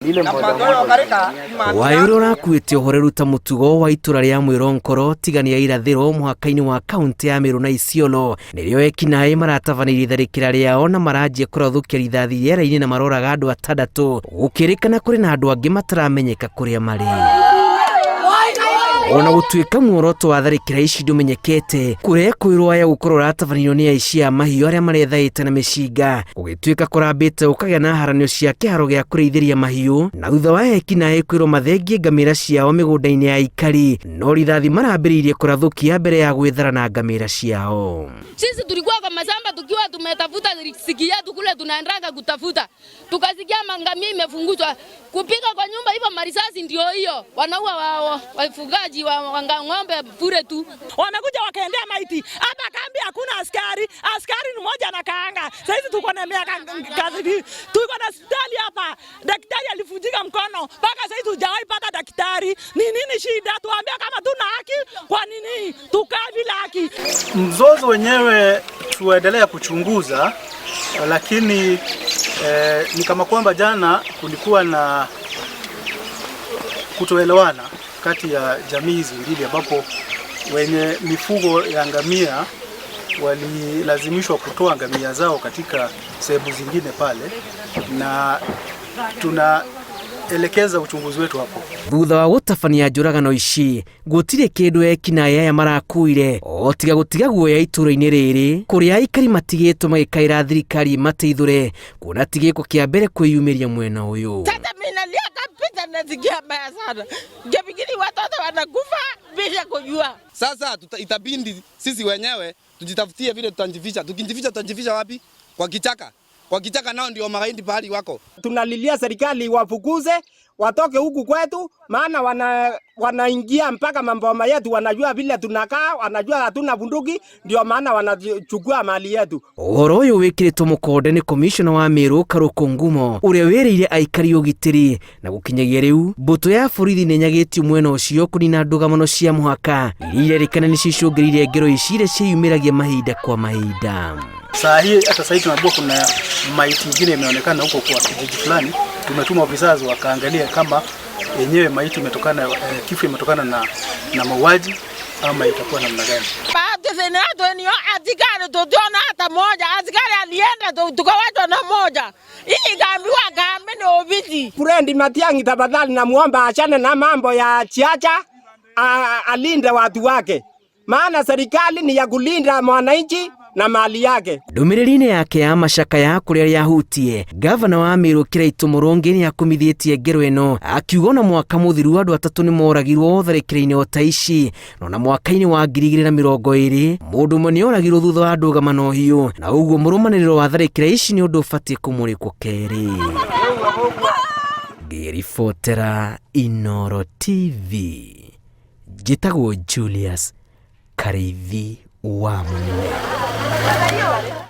Waĩ ũrĩa ũrakuĩte ũhoreru ta mũtugo wa itũra rĩa Mwĩronkoro tigania irathĩro mũhaka-inĩ wa kaunti ya Meru na Isiolo nĩrĩo ekinaĩ maratabanĩirie itharĩkĩra rĩao na maranjia kũrathũkia rithathi rĩera-inĩ na maroraga andũ atandatũ gũkĩrĩkana kũrĩ na andũ angĩ mataramenyeka kũrĩa marĩ. Ona gũtuĩka muoroto wa tharĩkĩra ici ndũmenyekete, kũrekwĩrwo aya gũkorwo ũratabanĩrio nĩ aici a mahiũ arĩa marethaĩte na mĩcinga, gũgĩtuĩka kũrambĩte gũkagĩa na haranio cia kĩharo gĩa kũrĩithĩria mahiũ, na thutha wa ekinaĩ kwĩrwo mathengie ngamĩra ciao mĩgũnda-inĩ ya aikari, no rithathi marambĩrĩirie kũrathũkia mbere ya gwĩthara na ngamĩra ciao. Sisi tulikuwa kwa mashamba tukiwa tumetafuta riziki yetu kule tunaendanga kutafuta, tukasikia mangamia imefunguzwa kupika kwa nyumba hivyo, marisasi ndio hiyo wanaua wafugaji wa ng'ombe bure tu. Wamekuja wakaendea maiti hapa kambi, hakuna askari, askari ni mmoja anakaanga. Sasa hizi tuko na miaka kazi, tuko na hospitali hapa, daktari alivunjika mkono mpaka sasa hizi hujawahi pata daktari. Ni nini shida? Tuambie kama tuna haki, kwa nini tukae bila haki? Mzozo wenyewe tuendelea kuchunguza, lakini ni kama kwamba jana kulikuwa na kutoelewana kati ya jamii hizi mbili, ambapo wenye mifugo ya ngamia walilazimishwa kutoa ngamia zao katika sehemu zingine pale, na tunaelekeza uchunguzi wetu hapo. Thutha wa gũtabania njũragano ici gũtirĩ kĩndũ ekinaĩ aya marakuire o tiga gũtiga guoya itũũra-inĩ rĩrĩ kũrĩa aikari matigĩtwo magĩkaĩra thirikari mateithũre kuona ti gĩko kĩa mbere kwĩyumĩria mwena ũyũ. Sasa mimi nalia kabisa, nasikia mbaya sana. Ngefikiri watoto wanakufa bila kujua. Sasa itabidi sisi wenyewe tujitafutie vile tutajificha. Tukijificha tutajificha wapi? Kwa kichaka. Kwa kichaka nao ndio magaidi pahali wako. Tunalilia serikali wafukuze watoke huku kwetu, maana wanaingia mpaka maboma yetu, wanajua vile tunakaa, wanajua hatuna bunduki, ndio maana wanachukua mali yetu. Ũhoro ũyũ wĩkĩrĩtwo mũkonde nĩ komishona wa Meru Karuku Ngumo ũrĩa wĩrĩire aikari ũgitĩri na gũkinyagia rĩu mbũtũ ya borithi nĩ nyagĩtio mwena ũcio kũnina ndũgamano cia mũhaka iria irerĩkana nĩcio icũngĩrĩirie ngero ici iria ciĩyumĩragia mahinda kwa mahinda. Saa hii hata sasa hivi tunaambiwa kuna maiti ingine imeonekana huko kwa kijiji fulani. Tumetuma officers wakaangalia kama yenyewe maiti imetokana, kifo imetokana na mauaji ama itakuwa namna gani. Watu askari tutuona hata moja, askari alienda tukawachwa na moja. Hii ikaambiwa kambi ni ofisi. Fred Matiang'i, tafadhali namuomba achane na mambo ya siasa, alinde watu wake, maana serikali ni ya kulinda mwananchi na mali yake. Ndũmĩrĩri-inĩ yake ya macakaya kũrĩ arĩa ahutie, gavana wa Meru Kiraitu Mũrũngĩ nĩ akumithĩtie ngero ĩno akiuga ona mwaka mũthiru andũ atatũ nĩ moragirwo tharĩkĩra-inĩ o ta ici, na ona mwaka-inĩ wa 2020 mũndũ ũmwe nĩ oragirwo thutha wa ndũgamano hiũ, na ũguo mũrũmanĩrĩro wa tharĩkĩra ici nĩ ũndũ ũbatiĩ kũmũrĩkwo kerĩ. Ngĩribotera Inooro TV, njĩtagwo Julius Karĩithi wa Mũnene.